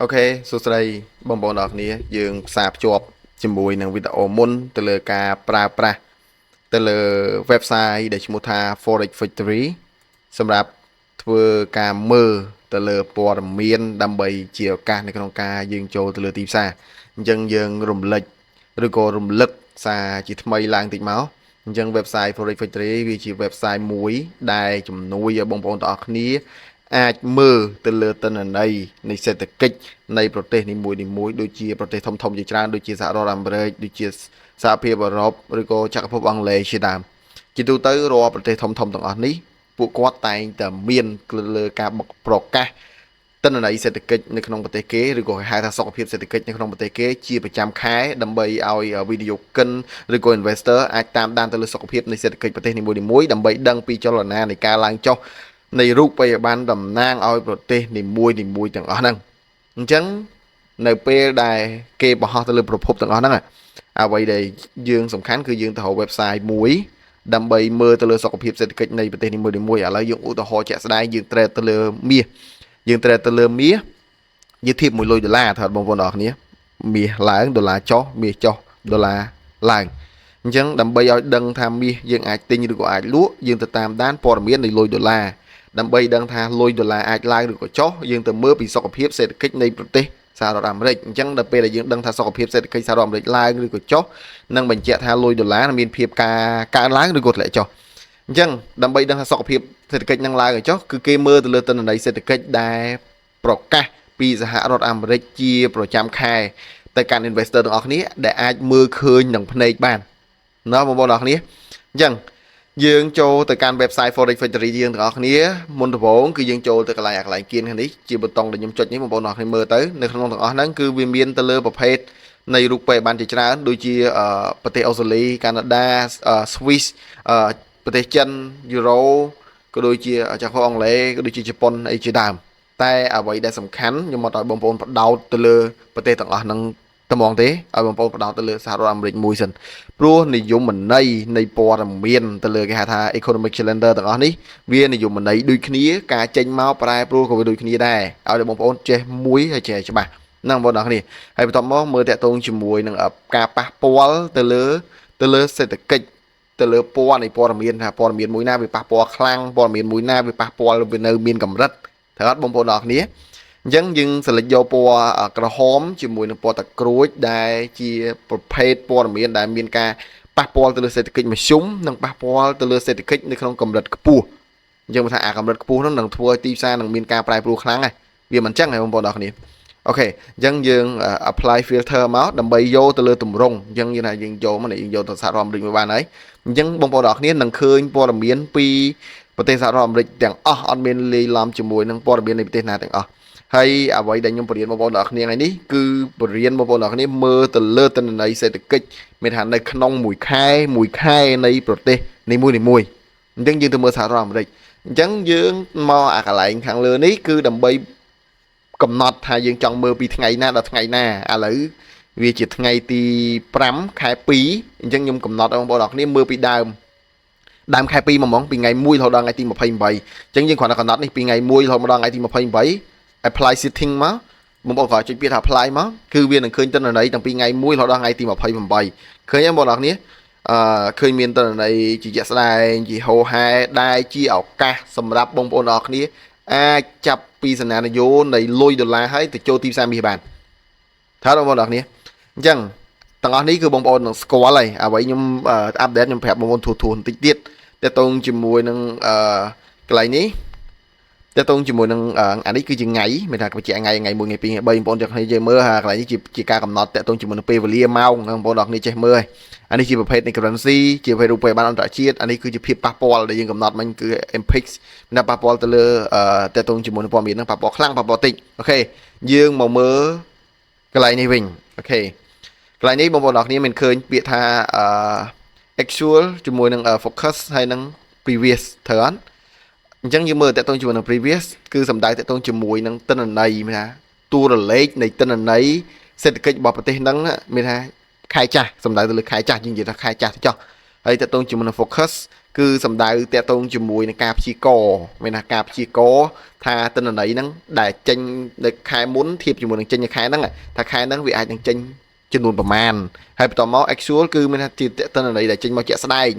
OK សួស្តីបងប្អូនទាំងអស់គ្នាយើងផ្សារភ្ជាប់ជាមួយនឹងវីដេអូមុនទៅលើការប្រើប្រាស់ទៅលើ website ដែលឈ្មោះថា Forex Factory សម្រាប់ធ្វើការមើលទៅលើព័ត៌មានដើម្បីជាឱកាសនៅក្នុងការយើងចូលទៅលើទីផ្សារអញ្ចឹងយើងរំលេចឬក៏រំលឹកសារជាថ្មីឡើងតិចមកអញ្ចឹង website Forex Factory វាជា website មួយដែលជំនួយឲ្យបងប្អូនទាំងអស់គ្នាអាចមើលទៅលើទិន្នន័យនៃសេដ្ឋកិច្ចនៃប្រទេសនីមួយៗដូចជាប្រទេសធំៗជាច្រើនដូចជាសហរដ្ឋអាមេរិកដូចជាសហភាពអឺរ៉ុបឬក៏ចក្រភពអង់គ្លេសជាដើមជាទូទៅរាល់ប្រទេសធំៗទាំងអស់នេះពួកគាត់តែងតែមានលើការប្រកាសទិន្នន័យសេដ្ឋកិច្ចនៅក្នុងប្រទេសគេឬក៏គេហៅថាសុខភាពសេដ្ឋកិច្ចនៅក្នុងប្រទេសគេជាប្រចាំខែដើម្បីឲ្យវិនិយោគិនឬក៏ investor អាចតាមដានទៅលើសុខភាពនៃសេដ្ឋកិច្ចប្រទេសនីមួយៗដើម្បីដឹងពីចលនានៃការឡើងចុះនៃរូបិយប័ណ្ណតំណាងឲ្យប្រទេសនីមួយៗទាំងអស់ហ្នឹងអញ្ចឹងនៅពេលដែលគេបង្ហោះទៅលើប្រភពទាំងអស់ហ្នឹងអ្វីដែលយើងសំខាន់គឺយើងទៅរក website មួយដើម្បីមើលទៅលើសុខភាពសេដ្ឋកិច្ចនៃប្រទេសនីមួយៗឥឡូវយើងឧទាហរណ៍ជាក់ស្ដែងយើង trade ទៅលើមាសយើង trade ទៅលើមាសយើងធៀបមួយលុយដុល្លារថាបងប្អូនអរគ្នាមាសឡើងដុល្លារចុះមាសចុះដុល្លារឡើងអញ្ចឹងដើម្បីឲ្យដឹងថាមាសយើងអាចទិញឬក៏អាចលក់យើងទៅតាមដានព័ត៌មាននៃលុយដុល្លារដើម្បីដឹងថាលុយដុល្លារអាចឡើងឬក៏ចុះយើងទៅមើលពីសុខភាពសេដ្ឋកិច្ចនៃប្រទេសសហរដ្ឋអាមេរិកអញ្ចឹងដល់ពេលដែលយើងដឹងថាសុខភាពសេដ្ឋកិច្ចសហរដ្ឋអាមេរិកឡើងឬក៏ចុះនឹងបញ្ជាក់ថាលុយដុល្លារមានភាពការកើនឡើងឬក៏ធ្លាក់ចុះអញ្ចឹងដើម្បីដឹងថាសុខភាពសេដ្ឋកិច្ចនឹងឡើងឬចុះគឺគេមើលទៅលើទិន្នន័យសេដ្ឋកិច្ចដែលប្រកាសពីសហរដ្ឋអាមេរិកជាប្រចាំខែទៅកាន់ investor ទាំងអស់គ្នាដែលអាចមើលឃើញនឹងភ្នែកបានណាបងប្អូនទាំងអស់គ្នាអញ្ចឹងយើងចូលទៅកាន់ website Forex Factory យើងទាំងអស់គ្នាមុនដំបូងគឺយើងចូលទៅកន្លែងអាកន្លែងគៀនខាងនេះជាប៊ូតុងដែលខ្ញុំចុចនេះបងប្អូនទាំងអស់គ្នាមើលទៅនៅក្នុងទាំងអស់ហ្នឹងគឺវាមានទៅលើប្រភេទនៃរូបិយប័ណ្ណជាច្រើនដូចជាប្រទេសអូស្ត្រាលីកាណាដាស្វីសប្រទេសចិនយូរ៉ូក៏ដូចជាចក្រភពអង់គ្លេសក៏ដូចជាជប៉ុនអីជាដើមតែអ្វីដែលសំខាន់ខ្ញុំមកឲ្យបងប្អូនផ្ដោតទៅលើប្រទេសទាំងអស់ហ្នឹងត្មងទេឲ្យបងប្អូនផ្ដោតទៅលើសហរដ្ឋអាមេរិកមួយសិនព្រោះនិយមន័យនៃព័ត៌មានទៅលើគេហៅថា economic calendar ទាំងអស់នេះវានិយមន័យដូចគ្នាការចេញមកប្រែប្រួលក៏វាដូចគ្នាដែរឲ្យបងប្អូនចេះមួយហើយចេះច្បាស់ហ្នឹងបងប្អូនអរគ្នាហើយបន្ទាប់មកមើលតាក់ទងជាមួយនឹងការប៉ះពាល់ទៅលើសេដ្ឋកិច្ចទៅលើពណ៌នៃព័ត៌មានថាព័ត៌មានមួយណាវាប៉ះពាល់ខ្លាំងព័ត៌មានមួយណាវាប៉ះពាល់វានៅមានកម្រិតត្រូវអត់បងប្អូនអរគ្នាអញ្ចឹងយើង select យកពណ៌ក្រហមជាមួយនឹងពណ៌តក្រួចដែលជាប្រភេទព័ត៌មានដែលមានការប៉ះពាល់ទៅលើសេដ្ឋកិច្ចមធ្យមនិងប៉ះពាល់ទៅលើសេដ្ឋកិច្ចនៅក្នុងកម្រិតខ្ពស់អញ្ចឹងថាអាកម្រិតខ្ពស់ហ្នឹងនឹងធ្វើឲ្យទីផ្សារនឹងមានការប្រែប្រួលខ្លាំងហើយវាមិនអញ្ចឹងហ៎បងប្អូនអរគ្នា OK អញ្ចឹងយើង apply filter មកដើម្បីយកទៅលើទម្រង់អញ្ចឹងយើងថាយើងយកមកនេះយើងយកទៅសហរដ្ឋអាមេរិកមួយបានហើយអញ្ចឹងបងប្អូនអរគ្នានឹងឃើញព័ត៌មានពីប្រទេសសហរដ្ឋអាមេរិកទាំងអស់អត់មានលាយឡំជាមួយនឹងព័ត៌មាននៃប្រទេសណាទាំងអស់ហើយអ្វីដែលខ្ញុំបរៀនបងប្អូនទាំងអស់គ្នាថ្ងៃនេះគឺបរៀនបងប្អូនទាំងអស់គ្នាមើលទៅលើទិន្នន័យសេដ្ឋកិច្ចមានថានៅក្នុងមួយខែមួយខែនៃប្រទេសនីមួយនីមួយអញ្ចឹងយើងទៅមើលសហរដ្ឋអាមេរិកអញ្ចឹងយើងមកអាកន្លែងខាងលើនេះគឺដើម្បីកំណត់ថាយើងចង់មើលពីថ្ងៃណាដល់ថ្ងៃណាឥឡូវវាជាថ្ងៃទី5ខែ2អញ្ចឹងខ្ញុំកំណត់ឲ្យបងប្អូនទាំងអស់គ្នាមើលពីដើមដើមខែ2មកហ្មងពីថ្ងៃ1រហូតដល់ថ្ងៃទី28អញ្ចឹងយើងគ្រាន់តែកំណត់នេះពីថ្ងៃ1រហូតមកដល់ថ្ងៃទី28 apply setting មកបងប្អូនគ្រាន់ចុចពាក្យថា apply មកគឺវានឹងឃើញទិន្នន័យតាំងពីថ្ងៃ1រហូតដល់ថ្ងៃទី28ឃើញទេបងប្អូនគ្នាអឺឃើញមានទិន្នន័យជាជាក់ស្ដែងជាហោហែដែលជាឱកាសសម្រាប់បងប្អូនអរគ្នាអាចចាប់ពីសញ្ញានយោនៃលុយដុល្លារហើយទៅចូលទីផ្សារមាសបានថាបងប្អូនអរគ្នាអញ្ចឹងទាំងអស់នេះគឺបងប្អូននឹងស្គាល់ហើយអ្វីខ្ញុំ update ខ្ញុំប្រាប់បងប្អូនធូរធូរបន្តិចទៀតតើតងជាមួយនឹងអឺកន្លែងនេះតើតងជាមួយនឹងអានេះគឺជាថ្ងៃមានថាជាថ្ងៃថ្ងៃ1ថ្ងៃ2ថ្ងៃ3បងប្អូនទាំងគ្នាចេះមើលហាកន្លែងនេះជាជាការកំណត់តើតងជាមួយនឹងពេលវេលាម៉ោងបងប្អូនទាំងគ្នាចេះមើលហើយអានេះជាប្រភេទនៃ currency ជាប្រភេទរូបិយប័ណ្ណអន្តរជាតិអានេះគឺជាភាពប៉ះពាល់ដែលយើងកំណត់មិញគឺ impact មានថាប៉ះពាល់ទៅលើតើតងជាមួយនឹងព័ត៌មានហ្នឹងប៉ះពាល់ខ្លាំងប៉ះពាល់តិច OK យើងមកមើលកន្លែងនេះវិញ OK កន្លែងនេះបងប្អូនទាំងគ្នាមានឃើញពាក្យថាអឺ actual ជាមួយនឹង forecast ហើយនឹង previous ត្រូវអត់អញ្ចឹងយើងមើលតកតងជាមួយនឹង previous គឺសំដៅតកតងជាមួយនឹងទិន្នន័យមានថាតួរលេខនៃទិន្នន័យសេដ្ឋកិច្ចរបស់ប្រទេសហ្នឹងមានថាខែចាស់សំដៅទៅលើខែចាស់យើងនិយាយថាខែចាស់ទៅចុះហើយតកតងជាមួយនឹង forecast គឺសំដៅតាក់ទងជាមួយនឹងការព្យាករមានថាការព្យាករថាទិន្នន័យហ្នឹងដែលចេញនៅខែមុនធៀបជាមួយនឹងចេញនៅខែហ្នឹងថាខែហ្នឹងវាអាចនឹងចេញចំនួនប្រមាណហើយបន្តមក actual គឺមានថាជាទិន្នន័យដែលចេញមកជាក់ស្ដែង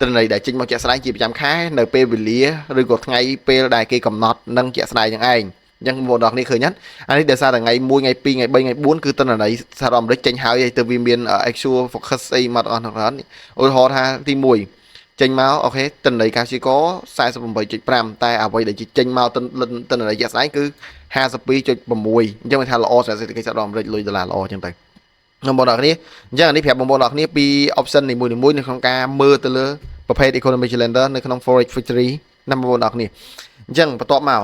ទិន្នន័យដែលចេញមកជាក់ស្ដែងជាប្រចាំខែនៅពេលវេលាឬក៏ថ្ងៃពេលដែលគេកំណត់នឹងជាក់ស្ដែងហ្នឹងឯងអញ្ចឹងបងប្អូនទាំងគ្នាឃើញហ្នឹងអានេះដោយសារតែថ្ងៃ1ថ្ងៃ2ថ្ងៃ3ថ្ងៃ4គឺទិន្នន័យសហរដ្ឋអាមេរិកចេញហើយទៅវាមាន actual forecast អីមកទាំងអស់ហ្នឹងឧទាហរណ៍ថាទី1ចេញមក OK ទិន្នន័យការព្យាករ48.5តែអ្វីដែលចេញមកទិន្នន័យជាក់ស្ដែងគឺ52.6អញ្ចឹងមានថាល្អសម្រាប់សេដ្ឋកិច្ចសហរដ្ឋអាមេរិកលុយដុល្លារល្អអញ្ចឹងទៅបងប្អូនអរគ្នាអញ្ចឹងអានេះប្រាប់បងប្អូនអរគ្នាពី option នីមួយៗនៅក្នុងការមើលទៅលើប្រភេទ economic calendar នៅក្នុង Forex Factory ណាបងប្អូនអរគ្នាអញ្ចឹងបន្ទាប់មក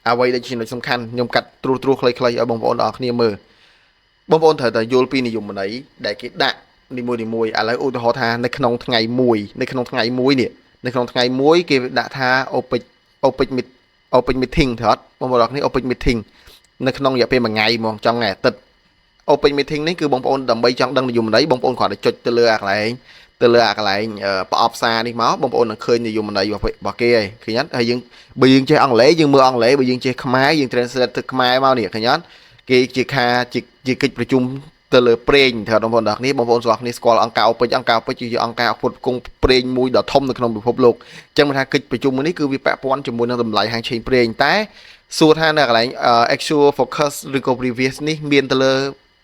អ្វីដែលជាចំណុចសំខាន់ខ្ញុំកាត់ត្រួសត្រាសខ្លីៗឲ្យបងប្អូនអរគ្នាមើលបងប្អូនត្រូវតែយល់ពីនិយមន័យដែលគេដាក់នីមួយនីមួយឥឡូវឧទាហរណ៍ថានៅក្នុងថ្ងៃមួយនៅក្នុងថ្ងៃមួយនេះនៅក្នុងថ្ងៃមួយគេដាក់ថា OPEC meet OPEC meeting ត្រូវអត់បងប្អូនអរគ្នា OPEC meeting នៅក្នុងរយៈពេលមួយថ្ងៃហ្មងចង់ថ្ងៃអាទិត្យ OPEC meeting នេះគឺបងប្អូនដើម្បីចង់ដឹងនិយមន័យបងប្អូនគ្រាន់តែចុចទៅលើអាកន្លែងទៅលើអាកន្លែងប្រអប់សារនេះមកបងប្អូននឹងឃើញនិយមន័យរបស់គេហើយឃើញអត់ហើយយើងបើយើងចេះអង់គ្លេសយើងមើលអង់គ្លេសបើយើងចេះខ្មែរយើង translate ទៅខ្មែរមកនេះឃើញអត់គេជាខាជាជាកិច្ចប្រជុំទៅលើប្រេងត្រូវបងប្អូនទាំងគ្នាបងប្អូនស្គាល់គ្នាស្គាល់អង្គការ OPEC អង្គការ OPEC ជាអង្គការផ្គត់ផ្គង់ប្រេងមួយដ៏ធំនៅក្នុងពិភពលោកអញ្ចឹងមិនថាកិច្ចប្រជុំមួយនេះគឺវាពាក់ព័ន្ធជាមួយនឹងតម្លៃហាងឆេងប្រេងតែសួរថានៅកន្លែង actual forecast ឬក៏ previous នេះមានទៅលើ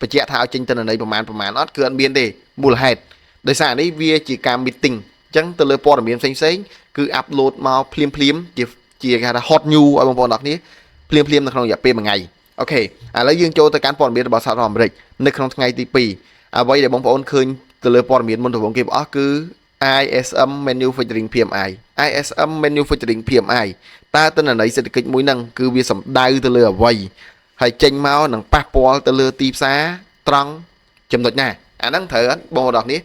បញ្ជាក់ថាឲ្យចេញទិន្នន័យប្រមាណប្រមាណអត់គឺអត់មានទេមូលហេតុដោយសារនេះវាជាការ meeting អញ្ចឹងទៅលើព័ត៌មានផ្សេងផ្សេងគឺ upload មកភ្លាមភ្លាមជាជាគេហៅថា hot new ឲ្យបងប្អូនទាំងគ្នាភ្លាមភ្លាមនៅក្នុងរយៈពេលមួយថ្ងៃOK ឥឡូវយើងចូលទៅកាន់ព័ត៌មានរបស់សហរដ្ឋអាមេរិកនៅក្នុងថ្ងៃទី2អ្វីដែលបងប្អូនឃើញទៅលើព័ត៌មានមុនដំបូងគេបង្អស់គឺ ISM Manufacturing PMI ISM Manufacturing PMI តើទិន្នន័យសេដ្ឋកិច្ចមួយហ្នឹងគឺវាសំដៅទៅលើអ្វីហើយចេញមកនឹងប៉ះពាល់ទៅលើទីផ្សារត្រង់ចំណុចណាអាហ្នឹងត្រូវអត់បងប្អូនអរគ្នា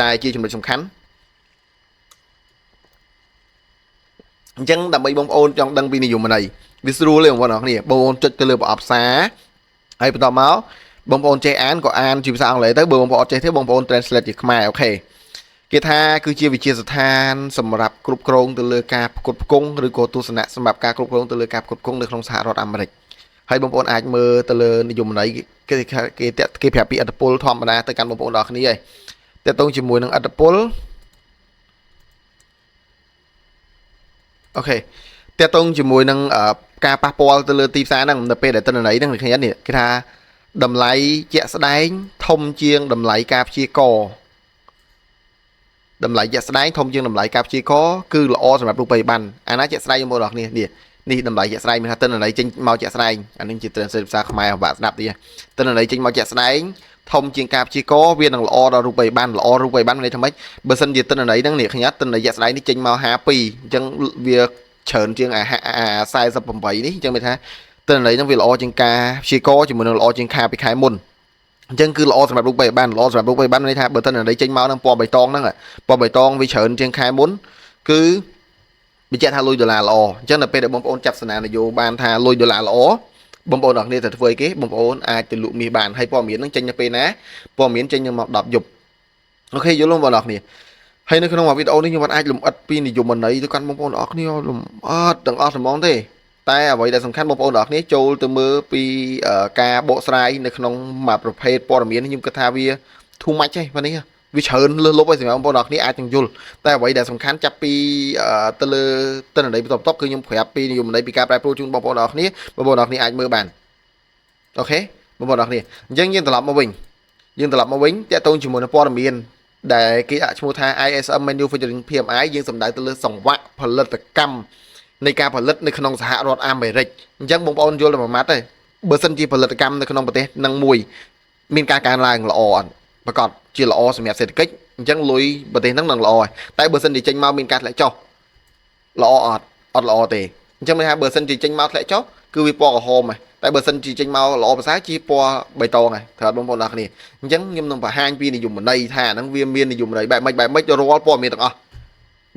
ដែលជាចំណុចសំខាន់អញ្ចឹងដើម្បីបងប្អូនចង់ដឹងពីនិយមន័យវាស្រួលទេបងប្អូនអរគ្នាបងប្អូនចុចទៅលើប្រអប់សារហើយបន្តមកបងប្អូនចេះអានក៏អានជាភាសាអង់គ្លេសទៅបើបងប្អូនអត់ចេះទេបងប្អូន translate ជាខ្មែរ OK គេថាគឺជាវិជាស្ថានសម្រាប់គ្រប់គ្រងទៅលើការផ្គត់ផ្គង់ឬក៏ទស្សនៈសម្រាប់ការគ្រប់គ្រងទៅលើការផ្គត់ផ្គង់នៅក្នុងសហរដ្ឋអាមេរិកហើយបងប្អូនអាចមើលទៅលើនិយមន័យគេគេគេប្រាប់ពីឥទ្ធិពលធម្មតាទៅកាន់បងប្អូនដល់គ្នាហើយតើតងជាមួយនឹងឥទ្ធិពល OK តើតងជាមួយនឹងការប៉ះពាល់ទៅលើទីផ្សារហ្នឹងនៅពេលដែលទិន្នន័យហ្នឹងឃើញនេះគេថាតម្លៃជាក់ស្ដែងធំជាងតម្លៃការព្យាករតម្លៃជាក់ស្ដែងធំជាងតម្លៃការព្យាករគឺល្អសម្រាប់រូបិយប័ណ្ណអាណាជាក់ស្ដែងបងប្អូនអរគ្នានេះនេះតម្លៃជាក់ស្ដែងមានថាទិន្នន័យចេញមកជាក់ស្ដែងអានេះជា translate ភាសាខ្មែរពិបាកស្ដាប់តិចទិន្នន័យចេញមកជាក់ស្ដែងធំជាងការព្យាករវានឹងល្អដល់រូបិយប័ណ្ណល្អរូបិយប័ណ្ណមានន័យថាម៉េចបើសិនជាទិន្នន័យហ្នឹងនេះឃើញអត់ទិន្នន័យជាក់ស្ដែងនេះចេញមក52អញ្ចឹងវាច្រើនជាងអា48នេះអញ្ចឹងមានថាទិន្នន័យហ្នឹងវាល្អជាងការព្យាករជាមួយនឹងល្អជាងខាពីខែមុនអញ្ចឹងគឺល្អសម្រាប់រូបិយប័ណ្ណល្អសម្រាប់រូបិយប័ណ្ណមានន័យថាបើទិន្នន័យចេញមកនឹងពណ៌បៃតងហ្នឹងពណ៌បៃតងវាច្រើនជាងខែមុនគឺបញ្ជាក់ថាលុយដុល្លារល្អអញ្ចឹងដល់ពេលដែលបងប្អូនចាប់សនានយោបានថាលុយដុល្លារល្អបងប្អូនអរគ្នាទៅធ្វើអីគេបងប្អូនអាចទៅលក់មាសបានហើយព័ត៌មានហ្នឹងចេញនៅពេលណាព័ត៌មានចេញនៅម៉ោង10យប់ OK យល់បងប្អូនអរគ្នាហើយនៅក្នុងវីដេអូនេះខ្ញុំអាចលម្អិតពីនិយមន័យទៅកាន់បងប្អូនអរគ្នាលម្អិតទាំងអស់ហ្មងទេតែអ្វីដែលសំខាន់បងប្អូនទាំងអស់គ្នាចូលទៅមើលពីការបកស្រាយនៅក្នុងមួយប្រភេទព័ត៌មានខ្ញុំគិតថាវា too much ទេបាទនេះវាច្រើនលើសលប់ហើយសម្រាប់បងប្អូនទាំងអស់គ្នាអាចនឹងយល់តែអ្វីដែលសំខាន់ចាប់ពីទៅលើទិន្នន័យបន្តបន្ទាប់គឺខ្ញុំប្រាប់ពីនិយមន័យពីការប្រែប្រួលជូនបងប្អូនទាំងអស់គ្នាបងប្អូនទាំងអស់គ្នាអាចមើលបាន OK បងប្អូនទាំងអស់គ្នាអញ្ចឹងយើងត្រឡប់មកវិញយើងត្រឡប់មកវិញតាក់ទងជាមួយនឹងព័ត៌មានដែលគេដាក់ឈ្មោះថា ISM Manufacturing PMI យើងសំដៅទៅលើសង្វាក់ផលិតកម្មនៃការផលិតនៅក្នុងសហរដ្ឋអាមេរិកអញ្ចឹងបងប្អូនយល់តែមួយម៉ាត់ទេបើសិនជាផលិតកម្មនៅក្នុងប្រទេសនឹងមួយមានការកើនឡើងល្អអត់ប្រកាសជាល្អសម្រាប់សេដ្ឋកិច្ចអញ្ចឹងលុយប្រទេសហ្នឹងនឹងល្អហើយតែបើសិនជាចេញមកមានការធ្លាក់ចុះល្អអត់អត់ល្អទេអញ្ចឹងមានថាបើសិនជាចេញមកធ្លាក់ចុះគឺវាពណ៌ក្រហមហើយតែបើសិនជាចេញមកល្អប្រសើរជាពណ៌បៃតងហើយត្រូវអត់បងប្អូនអរគ្នាអញ្ចឹងខ្ញុំនឹងបង្ហាញពីនិយមន័យថាហ្នឹងវាមាននិយមន័យបែបម៉េចបែបម៉េចរាល់ព័ត៌មានទាំងអស់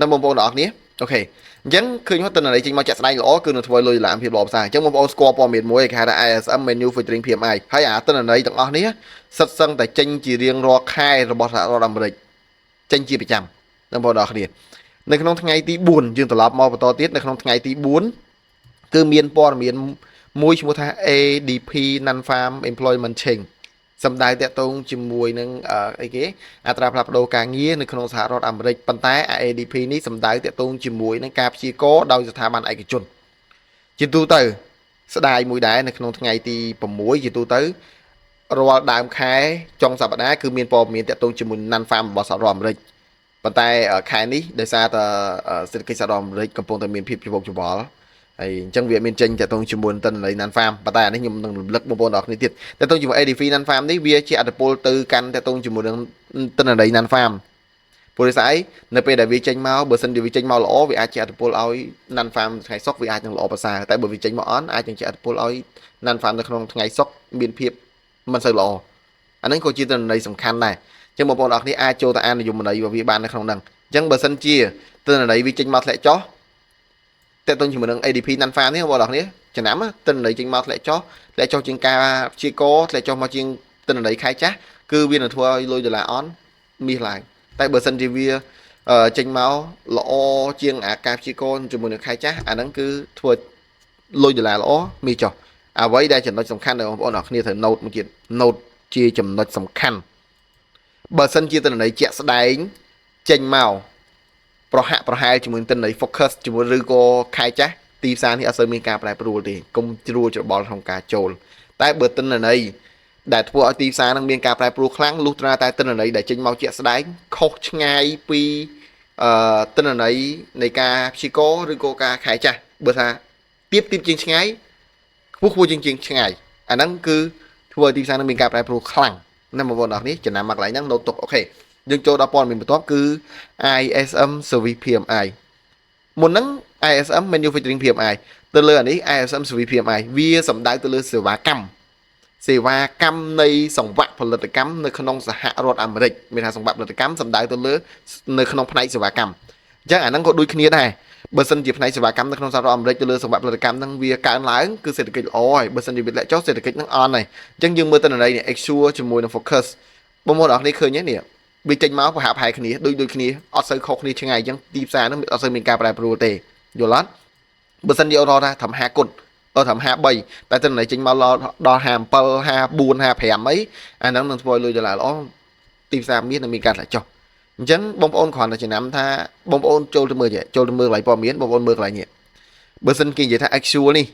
ណាបងប្អូនអរគ្នា OK អញ្ចឹងឃើញថាទិន្នន័យចេញមកចាក់ស្ដែងល្អគឺនឹងធ្វើលុយឡើងភាពល្អប្រសើរអញ្ចឹងបងប្អូនស្គាល់ព័ត៌មានមួយគេហៅថា ISM Manufacturing PMI ហើយអាទិន្នន័យទាំងអស់នេះសិតសឹងតែចេញជារៀងរាល់ខែរបស់សហរដ្ឋអាមេរិកចេញជាប្រចាំបងប្អូនអរគ្នា នៅក្នុងថ្ងៃទី4យើងត្រឡប់មកបន្តទៀតនៅក្នុងថ្ងៃទី4គឺមានព័ត៌មានមួយឈ្មោះថា ADP Non Farm Employment Change សំដៅតាក់ទងជាមួយនឹងអីគេអត្រាផ្លាស់ប្ដូរការងារនៅក្នុងសហរដ្ឋអាមេរិកប៉ុន្តែ ADP នេះសំដៅតាក់ទងជាមួយនឹងការព្យាករដោយស្ថាប័នឯកជនជាទូទៅស្ដាយមួយដែរនៅក្នុងថ្ងៃទី6ជាទូទៅរាល់ដើមខែចុងសប្តាហ៍គឺមានព័ត៌មានតាក់ទងជាមួយ Non Farm របស់សហរដ្ឋអាមេរិកប៉ុន្តែខែនេះដោយសារតែសេដ្ឋកិច្ចសហរដ្ឋអាមេរិកកំពុងតែមានភាពច្របូកច្របល់ហើយអញ្ចឹងវាមានចេញតាក់ទងជាមួយទិន្នន័យ Non Farm ប៉ុន្តែអានេះខ្ញុំនឹងរំលឹកបងប្អូនទាំងអស់គ្នាទៀតតាក់ទងជាមួយ ADP Non Farm នេះវាជាឥទ្ធិពលទៅកាន់តាក់ទងជាមួយនឹងទិន្នន័យ Non Farm ព្រោះស្អីនៅពេលដែលវាចេញមកបើសិនជាវាចេញមកល្អវាអាចជាឥទ្ធិពលឲ្យ Non Farm ថ្ងៃសុក្រវាអាចនឹងល្អប្រសើរតែបើវាចេញមកអន់អាចនឹងជាឥទ្ធិពលឲ្យ Non Farm នៅក្នុងថ្ងៃសុក្រមានភាពមិនសូវល្អអាហ្នឹងក៏ជាទិន្នន័យសំខាន់ដែរអញ្ចឹងបងប្អូនអរគ្នាអាចចូលទៅអាននិយមន័យរបស់វាបាននៅក្នុងហ្នឹងអញ្ចឹងបើសិនជាទិន្នន័យវាចេញមកធ្លាក់ចុះតើតើជាមួយនឹង ADP Non Farm នេះបងប្អូនអរគ្នាចំណាំទិន្នន័យចេញមកធ្លាក់ចុះធ្លាក់ចុះជាងការព្យាករធ្លាក់ចុះមកជាងទិន្នន័យខែចាស់គឺវានឹងធ្វើឲ្យលុយដុល្លារអន់មាសឡើងតែបើសិនជាវាចេញមកល្អជាងអាការព្យាករជាមួយនឹងខែចាស់អាហ្នឹងគឺធ្វើលុយដុល្លារល្អមាសចុះអ្វីដែលចំណុចសំខាន់ដែលបងប្អូនអរគ្នាត្រូវ note មួយទៀត note ជាចំណុចសំខាន់បើសិនជាទិន្នន័យជាក់ស្ដែងចេញមកប្រហាក់ប្រហែលជាមួយទិន្នន័យ focus ជាមួយឬក៏ខែចាស់ទីផ្សារនេះអត់សូវមានការប្រែប្រួលទេកុំជ្រួលច្របល់ក្នុងការចូលតែបើទិន្នន័យដែលធ្វើឲ្យទីផ្សារនឹងមានការប្រែប្រួលខ្លាំងលុះត្រាតែទិន្នន័យដែលចេញមកជាក់ស្ដែងខុសឆ្ងាយពីទិន្នន័យនៃការព្យាករឬក៏ការខែចាស់បើថាទៀបទៀបជាងឆ្ងាយខ្ពស់ខ្ពស់ជាងជាងឆ្ងាយអាហ្នឹងគឺធ្វើឲ្យទីផ្សារនឹងមានការប្រែប្រួលខ្លាំងណាបងប្អូនអរនេះចំណាំមកកន្លែងហ្នឹង note ទុក OK យើងចូលដល់ព័ត៌មានបន្ទាប់គឺ ISM Service PMI មុនហ្នឹង ISM Manufacturing PMI ទៅលើអានេះ ISM Service PMI វាសំដៅទៅលើសេវាកម្មសេវាកម្មនៃសង្វាក់ផលិតកម្មនៅក្នុងសហរដ្ឋអាមេរិកមានថាសង្វាក់ផលិតកម្មសំដៅទៅលើនៅក្នុងផ្នែកសេវាកម្មអញ្ចឹងអាហ្នឹងក៏ដូចគ្នាដែរបើសិនជាផ្នែកសេវាកម្មនៅក្នុងសហរដ្ឋអាមេរិកទៅលើសង្វាក់ផលិតកម្មហ្នឹងវាកើនឡើងគឺសេដ្ឋកិច្ចល្អហើយបើសិនជាវាធ្លាក់ចុះសេដ្ឋកិច្ចហ្នឹងអន់ហើយអញ្ចឹងយើងមើលទិន្នន័យនេះ actual ជាមួយនឹង focus បងប្អូនអរគ្នាឃើញទេនេះវាចេញមកប្រហាក់ប្រហែលគ្នាដូចដូចគ្នាអត់សូវខុសគ្នាឆ្ងាយអញ្ចឹងទីផ្សារហ្នឹងអត់សូវមានការប្រែប្រួលទេយល់អត់បើសិនជាឧទាហរណ៍ថាត្រឹម50គុតដល់ត្រឹម53តែទិន្នន័យចេញមកដល់57 54 55អីអាហ្នឹងនឹងធ្វើឲ្យលុយដុល្លារល្អទីផ្សារមាសនឹងមានការធ្លាក់ចុះអញ្ចឹងបងប្អូនគ្រាន់តែចំណាំថាបងប្អូនចូលទៅមើលចូលទៅមើលកន្លែងព័ត៌មានបងប្អូនមើលកន្លែងនេះបើសិនគេនិយាយថា actual នេះ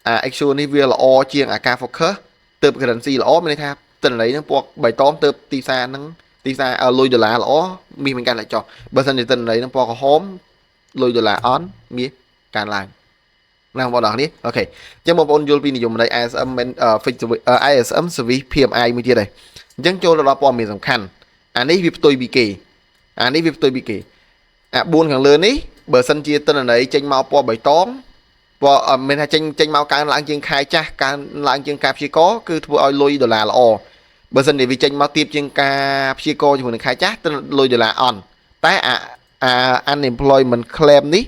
អា actual នេះវាល្អជាងអាការ focus ទៅ currency ល្អមានន័យថាទិន្នន័យហ្នឹងពណ៌បៃតងទៅទីផ្សារហ្នឹងទីផ្សារលុយដុល្លារល្អមាសមានការធ្លាក់ចុះបើសិនជាទិន្នន័យហ្នឹងពណ៌ក្រហមលុយដុល្លារអន់មាសកើនឡើងណាបងប្អូនអរគ្នា OK អញ្ចឹងបងប្អូនយល់ពីនិយមន័យ ISM fix ISM Service PMI មួយទៀតហើយអញ្ចឹងចូលទៅដល់ព័ត៌មានសំខាន់អានេះវាផ្ទុយពីគេអានេះវាផ្ទុយពីគេអា4ខាងលើនេះបើសិនជាទិន្នន័យចេញមកពណ៌បៃតងពណ៌មានថាចេញចេញមកកើនឡើងជាងខែចាស់កើនឡើងជាងការព្យាករគឺធ្វើឲ្យលុយដុល្លារល្អបើសិនជាវាចេញមកទៀបជាងការព្យាករជាមួយនឹងខែចាស់ទៅលុយដុល្លារអន់តែអា unemployment claim នេះ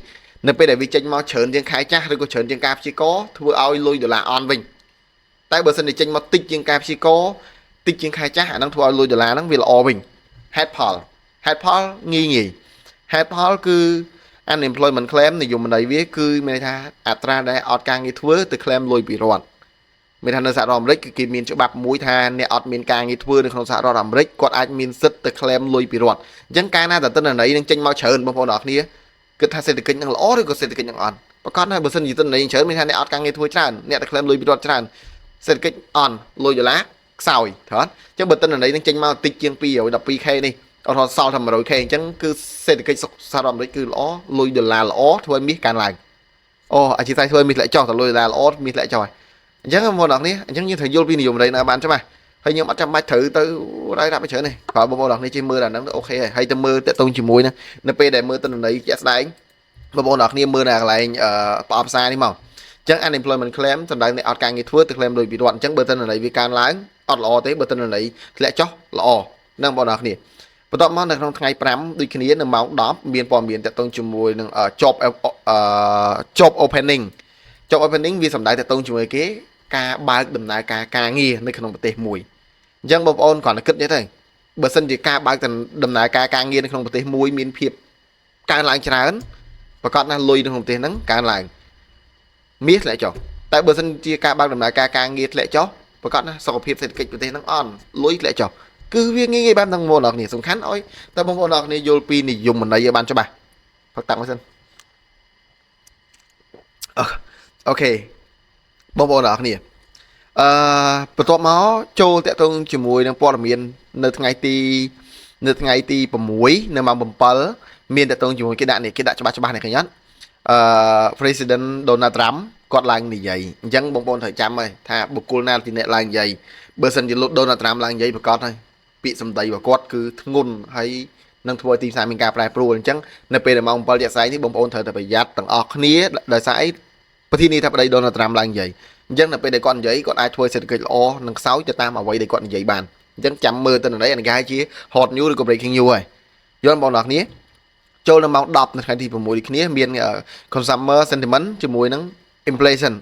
នៅពេលដែលវាចេញមកច្រើនជាងខែចាស់ឬក៏ច្រើនជាងការព្យាករធ្វើឲ្យលុយដុល្លារអន់វិញតែបើសិនជាចេញមកតិចជាងការព្យាករតិចជាងខែចាស់អាហ្នឹងធ្វើឲ្យលុយដុល្លារហ្នឹងវាល្អវិញហេតុផលហេតុផលងាយងាយហេតុផលគឺ unemployment claim និយមន័យវាគឺមានន័យថាអត្រាដែលអត់ការងារធ្វើទៅ claim លុយពីរដ្ឋមានថានៅសហរដ្ឋអាមេរិកគឺគេមានច្បាប់មួយថាអ្នកអត់មានការងារធ្វើនៅក្នុងសហរដ្ឋអាមេរិកគាត់អាចមានសិទ្ធិទៅ claim លុយពីរដ្ឋអញ្ចឹងកាលណាតែទិន្នន័យនឹងចេញមកច្រើនបងប្អូនអរគ្នាគិតថាសេដ្ឋកិច្ចនឹងល្អឬក៏សេដ្ឋកិច្ចនឹងអន់ប្រកាសថាបើសិនជាទិន្នន័យច្រើនមានថាអ្នកអត់ការងារធ្វើច្រើនអ្នកទៅ claim លុយពីរដ្ឋច្រើនសេដ្ឋកិច្ចអន់លុយដុល្លារខ្សោយត្រូវអត់អញ្ចឹងបើទិន្នន័យនឹងចេញមកតិចជាង 212K នេះអត់សល់ថា 100K អញ្ចឹងគឺសេដ្ឋកិច្ចសហរដ្ឋអាមេរិកគឺល្អលុយដុល្លារល្អធ្វើឲ្យមាសកើនឡើងអូអធិស្ឋានធ្វើឲ្យមាសធ្លាក់ចុះតែលុយដុល្លារល្អមាសធ្លាក់ចុះហើយអញ្ចឹងបងប្អូនអរគ្នាអញ្ចឹងយើងត្រូវយល់ពីនិយមន័យណាបានច្បាស់ហើយខ្ញុំអត់ចាំបាច់ត្រូវទៅរាយរាប់ឲ្យច្រើនទេព្រោះបងប្អូនអរគ្នាជិះមើលអាហ្នឹងទៅ OK ហើយហើយទៅមើលតាក់ទងជាមួយហ្នឹងនៅពេលដែលមើលទិន្នន័យជាក់ស្ដែងបងប្អូនអរគ្នាមើលនៅកន្លែងប្រអប់សារនេះមកអញ្ចឹង unemployment claim សំដៅអ្នកអត់ការងារធ្វើទៅ claim លុយពីរដ្ឋអញ្ចឹងបើទិន្នន័យវាកើនឡើងអត់ល្អទេបើទិន្នន័យធ្លាក់ចុះល្អហ្នឹងបងប្អូនអរគ្នាបន្ទាប់មកនៅក្នុងថ្ងៃ5ដូចគ្នានៅម៉ោង10មានព័ត៌មានតាក់ទងជាមួយនឹង job opening job opening វាសំដៅតាក់ទងជាមួយគេការបើកដំណើរការការងារនៅក្នុងប្រទេសមួយអញ្ចឹងបងប្អូនគ្រាន់តែគិតទៅបើសិនជាការបើកដំណើរការការងារនៅក្នុងប្រទេសមួយមានភាព កើនឡើងច្រើនប្រកាសណាស់លុយនៅក្នុងប្រទេសហ្នឹងកើនឡើងមាសធ្លាក់ចុះតែបើសិនជាការបើកដំណើរការការងារធ្លាក់ចុះប្រកាសណាស់សុខភាពសេដ្ឋកិច្ចប្រទេសហ្នឹងអន់លុយធ្លាក់ចុះគឺវាងាយៗបែបហ្នឹងបងប្អូនអរគ្នាសំខាន់ឲ្យតែបងប្អូនអរគ្នាយល់ពីនិយមន័យឲ្យបានច្បាស់ផឹកតាក់មកសិនអូខេបងប្អូនអរគ្នាបន្ទាប់មកចូលតាក់ទងជាមួយនឹងព័ត៌មាននៅថ្ងៃទី6នៅម៉ោង7មានតាក់ទងជាមួយគេដាក់នេះគេដាក់ច្បាស់ច្បាស់នេះឃើញអត់President Donald Trump គាត់ឡើងនិយាយអញ្ចឹងបងប្អូនត្រូវចាំហើយថាបុគ្គលណាជាអ្នកឡើងនិយាយបើសិនជាលោក Donald Trump ឡើងនិយាយប្រកាសហើយពាក្យសម្ដីរបស់គាត់គឺធ្ងន់ហើយនឹងធ្វើឲ្យទីផ្សារមានការប្រែប្រួលអញ្ចឹងនៅពេលដែលម៉ោង7ជាក់ស្ដែងនេះបងប្អូនត្រូវតែប្រយ័ត្នទាំងអស់គ្នាដោយសារអីប្រធានាធិបតី Donald Trump ឡើងនិយាយអញ្ចឹងនៅពេលដែលគាត់និយាយគាត់អាចធ្វើសេដ្ឋកិច្ចល្អនិងខ្សោយទៅតាមអ្វីដែលគាត់និយាយបានអញ្ចឹងចាំមើលទៅន័យអានេះគេហៅជា hot news ឬក៏ breaking news ហើយយល់បងប្អូនគ្នាចូលនៅម៉ោង10នៅថ្ងៃទី6ដូចគ្នាមាន consumer sentiment ជាមួយនឹង inflation